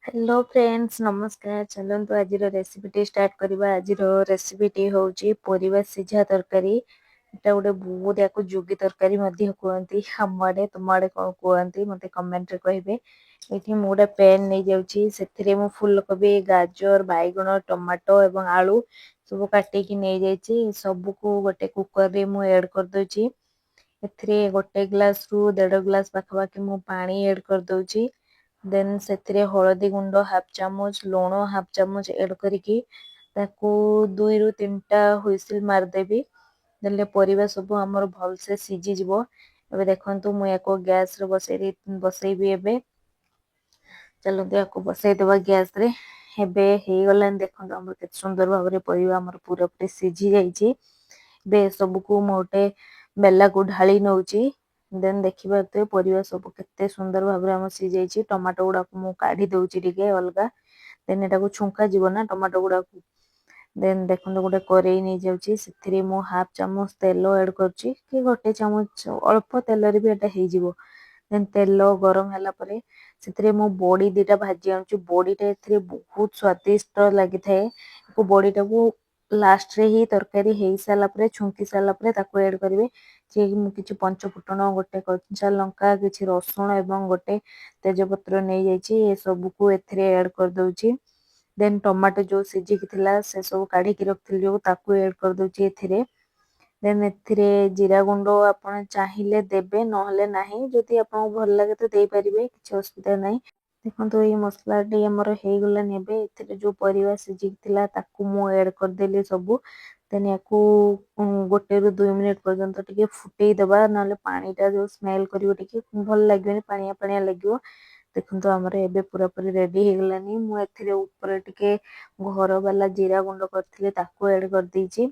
Hello friends, ନମସ୍କାର। ଚାଲନ୍ତୁ ଆଜିର ରେସିପିଟି ଷ୍ଟାର୍ଟ କରିବା। ଆଜିର ରେସିପିଟି ହେଉଛି ପରିବା ସିଝା ତରକାରୀ। ଏଟା ଗୋଟେ ବହୁତ, ୟାକୁ ଯୁଗି ତରକାରୀ ମଧ୍ୟ କୁହନ୍ତି ଆମ ଆଡ଼େ। ତୁମ ଆଡ଼େ କ'ଣ କୁହନ୍ତି, ମୋତେ କମେଣ୍ଟରେ କହିବେ। ଏଇଠି ମୁଁ ଗୋଟେ ପ୍ୟାନ୍ ନେଇଯାଉଛି। ସେଥିରେ ମୁଁ ଫୁଲକୋବି, ଗାଜର, ବାଇଗଣ, ଟମାଟୋ ଏବଂ ଆଳୁ ସବୁ କାଟିକି ନେଇଯାଇଛି। ସବୁକୁ ଗୋଟେ କୁକରରେ ମୁଁ ଆଡ଼୍ କରିଦେଉଛି। ଏଥିରେ ଗୋଟେ ଗ୍ଲାସରୁ ଦେଢ଼ ଗ୍ଲାସ ପାଖାପାଖି ମୁଁ ପାଣି ଆଡ଼୍ କରିଦେଉଛି। ଦେନ୍ ସେଥିରେ ହଳଦୀ ଗୁଣ୍ଡ ହାଫ୍ ଚାମଚ, ଲୁଣ ହାଫ୍ ଚାମଚ ଆଡ଼୍ କରିକି ତାକୁ 2ରୁ 3ଟା ହୁଇସିଲ୍ ମାରିଦେବି। ଦେଲେ ପରିବା ସବୁ ଆମର ଭଲସେ ସିଝିଯିବ। ଏବେ ଦେଖନ୍ତୁ, ମୁଁ ୟାକୁ ଗ୍ୟାସରେ ବସେଇବି ଏବେ। ଚାଲନ୍ତୁ, ୟାକୁ ବସେଇଦେବା ଗ୍ୟାସରେ। ଏବେ ହେଇଗଲାଣି। ଦେଖନ୍ତୁ, ଆମର କେତେ ସୁନ୍ଦର ଭାବରେ ପରିବା ଆମର ପୁରାପୁରି ସିଝି ଯାଇଛି। ଏବେ ଏସବୁକୁ ମୁଁ ଗୋଟେ ବେଲାକୁ ଢାଳି ନେଉଛି। ଦେନ୍ ଦେଖିପାରୁଥିବେ, ପରିବା ସବୁ କେତେ ସୁନ୍ଦର ଭାବରେ ଆମର ସିଝିଯାଇଛି। ଟମାଟୋ ଗୁଡ଼ାକୁ ମୁଁ କାଢ଼ି ଦେଉଛି ଟିକେ ଅଲଗା। ଦେନ୍ ଏଟାକୁ ଛୁଙ୍କା ଯିବ ନା ଟମାଟୋ ଗୁଡ଼ାକୁ। ଦେନ୍ ଦେଖନ୍ତୁ, ଗୋଟେ କରେଇ ନେଇଯାଉଛି। ସେଥିରେ ମୁଁ ହାଫ୍ ଚାମଚ ତେଲ ଆଡ଼୍ କରୁଛି କି ଗୋଟେ ଚାମଚ, ଅଳ୍ପ ତେଲରେ ବି ଏଟା ହେଇଯିବ। ଦେନ୍ ତେଲ ଗରମ ହେଲା ପରେ ସେଥିରେ ମୁଁ ବଡ଼ି 2ଟା ଭାଜି ଆଣୁଛି। ବଡ଼ିଟା ଏଥିରେ ବହୁତ ସ୍ୱାଦିଷ୍ଟ ଲାଗିଥାଏ। ବଡ଼ିଟାକୁ ଲାଷ୍ଟରେ ହିଁ, ତରକାରୀ ହେଇସାରିଲା ପରେ, ଛୁଙ୍କି ସାରିଲା ପରେ ତାକୁ ଆଡ଼୍ କରିବେ। ଯିଏକି ମୁଁ କିଛି ପଞ୍ଚ ଫୁଟଣ, ଗୋଟେ କଞ୍ଚା ଲଙ୍କା, କିଛି ରସୁଣ ଏବଂ ଗୋଟେ ତେଜପତ୍ର ନେଇଯାଇଛି। ଏସବୁକୁ ଏଥିରେ ଆଡ଼୍ କରିଦେଉଛି। ଦେନ୍ ଟମାଟୋ ଯେଉଁ ସିଝିକି ଥିଲା, ସେସବୁ କାଢ଼ିକି ରଖିଥିଲି ଯେଉଁ, ତାକୁ ଆଡ଼୍ କରିଦେଉଛି ଏଥିରେ। ଦେନ୍ ଏଥିରେ ଜିରା ଗୁଣ୍ଡ ଆପଣ ଚାହିଁଲେ ଦେବେ, ନହେଲେ ନାହିଁ। ଯଦି ଆପଣଙ୍କୁ ଭଲ ଲାଗେ ତ ଦେଇପାରିବେ, କିଛି ଅସୁବିଧା ନାହିଁ। ଦେଖନ୍ତୁ, ଏଇ ମସଲାଟି ଆମର ହେଇଗଲାଣି। ଏବେ ଏଥିରେ ଯେଉଁ ପରିବା ସିଝିକି ଥିଲା, ତାକୁ ମୁଁ ଆଡ଼୍ କରିଦେଲି ସବୁ। ଦେନ୍ ୟାକୁ 1ରୁ 2 ମିନିଟ୍ ପର୍ଯ୍ୟନ୍ତ ଟିକେ ଫୁଟେଇ ଦେବା, ନହେଲେ ପାଣିଟା ଯେଉଁ ସ୍ମେଲ୍ କରିବ, ଟିକେ ଭଲ ଲାଗିବନି, ପାଣିଆ ପାଣିଆ ଲାଗିବ। ଦେଖନ୍ତୁ, ଆମର ଏବେ ପୁରାପୁରି ରେଡ଼ି ହେଇଗଲାଣି। ମୁଁ ଏଥିରେ ଉପରେ ଟିକେ ଘର ବାଲା ଜିରା ଗୁଣ୍ଡ କରିଥିଲି, ତାକୁ ଆଡ଼୍ କରିଦେଇଛି।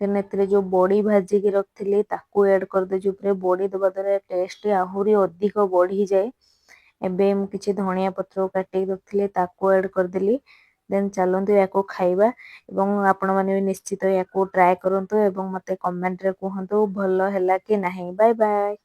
ଦେନ୍ ଏଥିରେ ଯେଉଁ ବଡ଼ି ଭାଜିକି ରଖିଥିଲି, ତାକୁ ଆଡ଼୍ କରିଦେଇଛି ଉପରେ। ବଡ଼ି ଦେବା ଦ୍ୱାରା ଟେଷ୍ଟ ଆହୁରି ଅଧିକ ବଢ଼ିଯାଏ। ଏବେ ମୁଁ କିଛି ଧନିଆ ପତ୍ର କାଟିକି ରଖିଥିଲି, ତାକୁ ଆଡ଼୍ କରିଦେଲି। ଦେନ୍ ଚାଲନ୍ତୁ ୟାକୁ ଖାଇବା ଏବଂ ଆପଣମାନେ ବି ନିଶ୍ଚିତ ୟାକୁ ଟ୍ରାଏ କରନ୍ତୁ ଏବଂ ମୋତେ କମେଣ୍ଟରେ କୁହନ୍ତୁ ଭଲ ହେଲା କି ନାହିଁ। Bye bye.